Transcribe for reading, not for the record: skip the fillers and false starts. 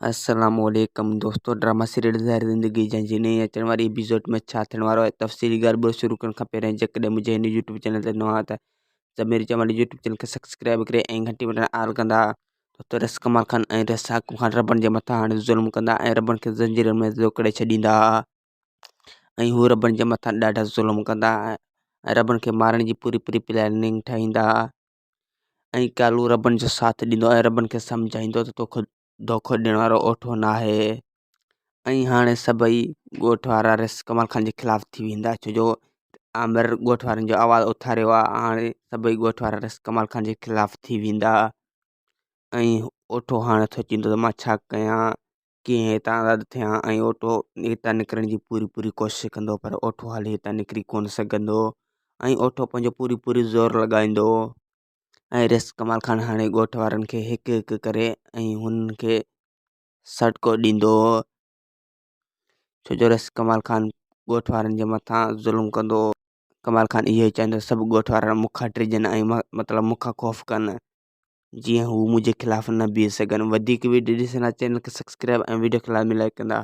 السلام عليڪم دوستو ڊراما سيريل زهر زندگي جنهن جي نئين اچڻ واري ايپيسوڊ ۾ ڇا ٿيڻ وارو آهي تفصيلي ڳالهه ٻولهه شروع ڪرڻ کان پهرين جيڪڏهن منهنجي هن يوٽيوب چينل تي نوان آهيو ته ميري چوڻ يوٽيوب چينل کي سبسڪرائب ڪري ۽ گهنٽي بٽڻ آل ڪندا دوستو رس ڪمال خان ۽ رس حاڪم خان ربن جي مٿان هاڻي ظلم ڪندا ۽ ربن کي زنجيرن ۾ جڪڙي ڇڏيندا ۽ هو ربن جي مٿان ڏاڍا ظلم ڪندا ۽ ربن کي مارڻ جي پوري پوري پلاننگ ٺاهيندا ۽ ڪالو ربن جو ساٿ ڏيندو ۽ ربن کي سمجهائيندو ته توکي دوکو ڏيڻ وارو اوٺو ناهي ۽ هاڻي سڀئي ڳوٺ وارا رس ڪمال خان جي خلاف ٿي ويندا ڇو جو عامر ڳوٺ وارن جو آواز اٿاريو آهي هاڻي سڀئي ڳوٺ وارا رس ڪمال خان جي خلاف ٿي ويندا ۽ اوٺو هاڻي سوچيندو ته مان ڇا ڪيان ڪيئن هتان آزاد ٿيان ۽ اوٺو هتان نڪرڻ جي پوري پوري ڪوشش ڪندو پر اوٺو حالي هتان نڪري ڪونه سگهندو ۽ اوٺو پنهنجو پوري پوري زور لڳائيندو ۽ ريس ڪمال خان هاڻي ڳوٺ وارن کي هڪ هڪ ڪري ۽ هنن کي سٽڪو ڏيندو ڇو جو ريس ڪمال خان ڳوٺ وارن جي مٿان ظلم ڪندو ڪمال خان اهو ئي چاهيندو سڀ ڳوٺ وارا مون کان ڊڄن ۽ مطلب مون کان خوف ڪن جيئن هو منهنجي خلاف نه بيهي سگهن وڌيڪ ويڊيو ڏسڻ لاء چينل کي سبسڪرائب ۽ ويڊيو کي لازمي لائڪ ڪندا.